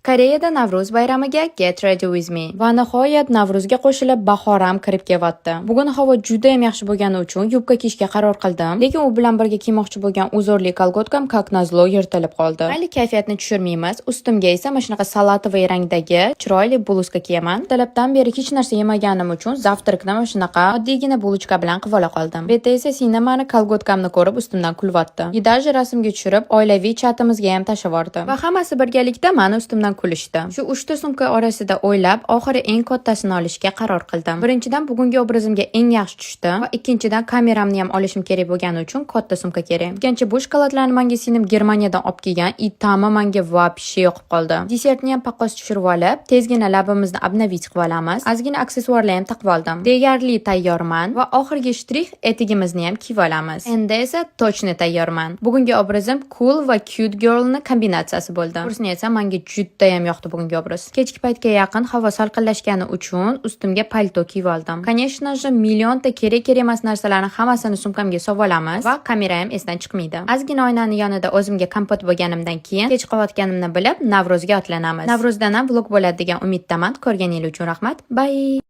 Koreyada Navruz bayramiga get ready with me. Va nihoyat Navruzga qo'shilib bahor ham kirib kelyapti. Bugun havo juda ham yaxshi bo'lgani uchun yubka kiyishga qaror qildim. Lekin u bilan birga kiymoqchi bo'lgan узор li kolgotkam, как назло, yirtilib qoldi. Mayli, kayfiyatni tushirmaymiz. Ustimga esa mana shunaqa салатовый rangdagi chiroyli bluzka kiyaman. Ertalabdan beri hech narsa yemaganim uchun завтрак ni mana shunaqa oddiygina булочка bilan qilib ola qoldim. Bu yerda esa singlim mani kolgotkamni ko'rib, ustimdan kulyapti. И даже rasmga tushirib, oilaviy chatimizga ham tashlab yubordi. Va hammasi birgalikda mani ustimdan kulishdi. Shu uchta sumka orasida o'ylab, oxiri eng kattasini olishga qaror qildim. Birinchidan, bugungi obrazimga eng yaxshi tushdi va ikkinchidan, kameramni ham olishim kerak bo'lgani uchun katta sumka kerak. O'tgancha bu shokoladlarni menga singlim Germaniyadan olib kelgan и ta'mi menga вообще yoqib qoldi. Desertni ham paqqos tushirib olib, tezgina labimizni обновить qilib olamiz. Ozgina aksessuarlar ham taqib oldim. Deyarli tayyorman va oxirgi shtrix, etigimizni ham kiyib olamiz. Endi esa точно tayyorman. Bugungi obrazim cool va cute girlni kombinatsiyasi bo'ldi. To'g'risini aytsam, menga juda ham yoqdi bugungi obraz. Kechki paytga yaqin havo salqinlashgani uchun ustimga palto kiyib oldim. Конечно же, millionta kerak-kerak emas narsalarni hammasini sumkamga solib olamiz va kamera ham esdan chiqmaydi. Ozgina oynani yonida o'zimga kompot bo'lganimdan keyin, kech qolayotganimni bilib, Navruzga otlanamiz. Navruzdan ham vlog bo'ladi degan umiddaman. Ko'rganingiz uchun rahmat. Bye.